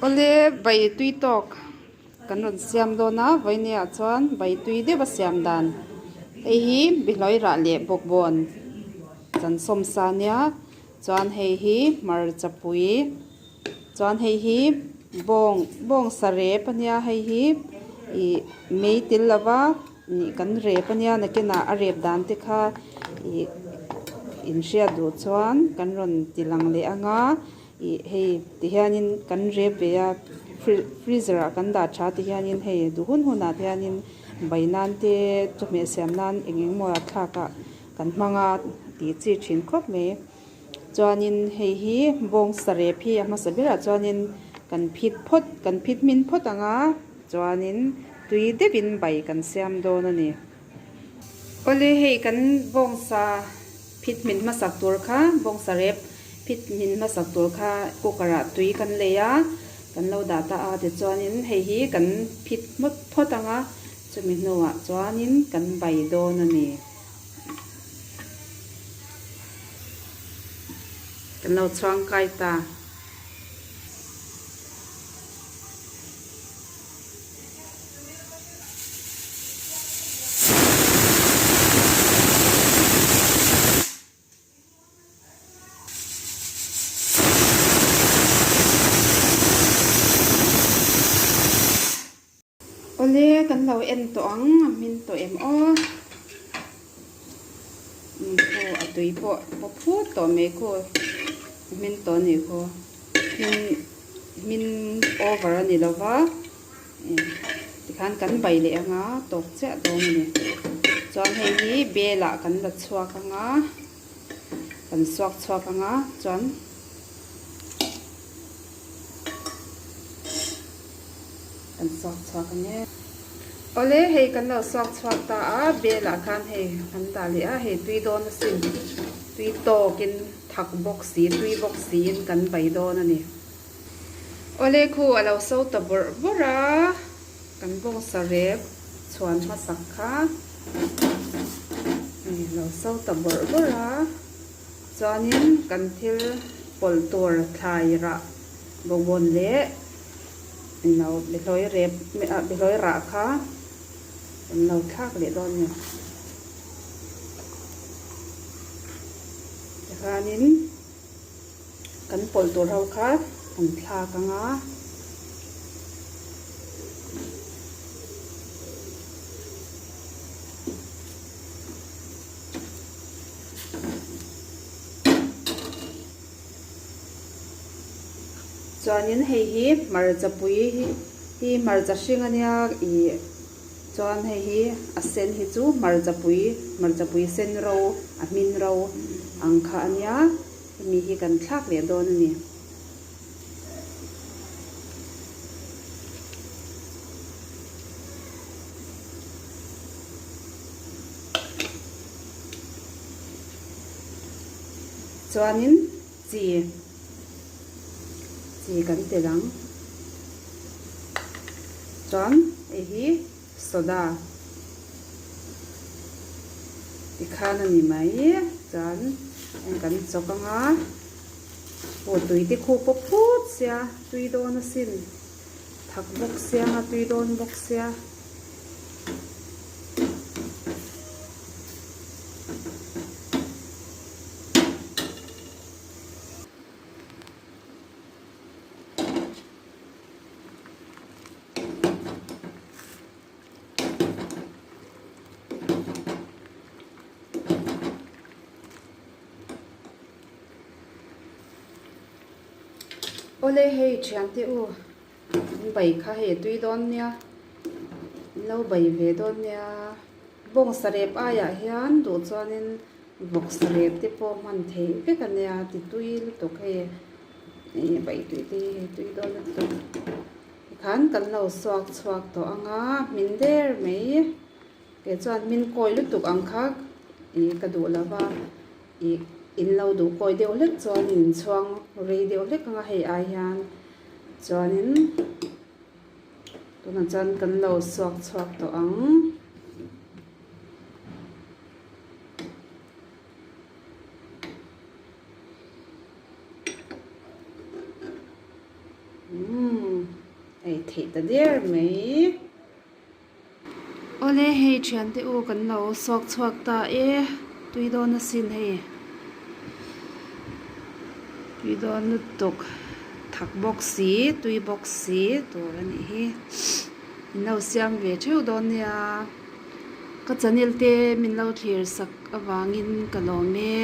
Awle bai tui tawk kan rawn siam dawn a vawinia chuan bai tui deuh a siam dan hei hi bihlawi rah leh bawkbawn chan sawm sa nia chuan hei hi hmarcha pui chuan hei hi bawng bawng sa rep a nia hei hi ih mei tel lova ih kan rep a nia nakinah a rep dan te kha ih inhriat duh chuan kan rawn ti lang leh ang a. Ih hei ti hianin kan rep ve a freezer ah kan dah tha ti hianin hei duh hun hunah te hianin bai nan te chawhmeh siam nan eng eng maw thlak ah kan hmang a tih chi thin khawp mai chuanin hei hi bawng sarep hi a hmasa berah chuanin kan phit phawt kan phit hmin phawt ang a chuanin tui deuhin bai kan siam dawn a ni. Awle hei kan bawngsa phit hmin hmasak tur kha bawngsa rep phit hmin hmasak tur kha cooker ah tui kan lei a kan lo dah ta a tichuanin hei hi kan phit hmawt phawt ang a chumi hnuah chuanin kan bai dawn a ni. Kan lo chhuang kai ta. Awle kan lo en tawh ang a hmin tawh em aw khu a tui pawh pawp phut tawh mai khu a hmin tawh a nih khu hmin hmin over a ni lo va tikhan kan bai leh ang a tawk chiah dawn a ni chuan hei hi bel ah kan la chhuak ang a kan suak chhuak ang a chuan. Kan suak chhuak ang e. Awle hei kan lo suak chhuak ta a, bel ah khan hei kan dah leh a, hei tui dawn asin, tui tawkin thak bawk si, tui bawk siin kan bai dawn a ni. Awle khu a lo so ta bawrh bawrh a, kan bawngsa rep chhuan hmasak kha hei a lo so ta bawrh bawrh a, chuanin kan thil pawlh tur thlai rah bawkbawn leh No behlawi rep behlawi rah kha kan lo thlak leh dawn a ni. Tikhanin kan pawlh tur ho kha kan thlak ang a. Chuanin hei hi hmarcha pui hi hi hmarcha hring a nia ih chuan hei hi a sen hi chu hmarcha pui hmarcha pui sen ro a hmin ro ang kha a nia hemi hi kan thlak leh dawn a ni. Chuanin chi chi kan telh ang. Chuan hei hi soda tikhan a ni mai. Chuan heng kan chawk ang a, aw tui te khu pawp phut sia tui dawn asin. Thak bawk sia nga tui dawn bawk sia. Awle hei thiante u an bai kha hei a tui dawn nia an lo bai ve dawn nia bawngsa rep aiah hian duh chuanin vawksa rep te pawh hman theih vek a nia ti tui lutuk hei ih bai tui te hi hei tui dawn lutuk tikhan kan lo suak chhuak tawh ang a hmin der mai kei chuan hmin kawi lutuk ang kha ih ka duh lo va. Ih in lo duh kawi deuh hlek chuan in chhuang rei deuh hlek ang a hei ai hian chuanin tunah chuan kan lo suak chhuak tawh ang. Umm. theih ta der mai. Awle hei thiante u kan lo suak chhuak ta e tui dawn asin hei tui dawn lutuk thak bawk si tui bawk si tur a nih hi in lo siam ve theuh dawn nia ka channel te min lo thlir sak avangin ka lawm e.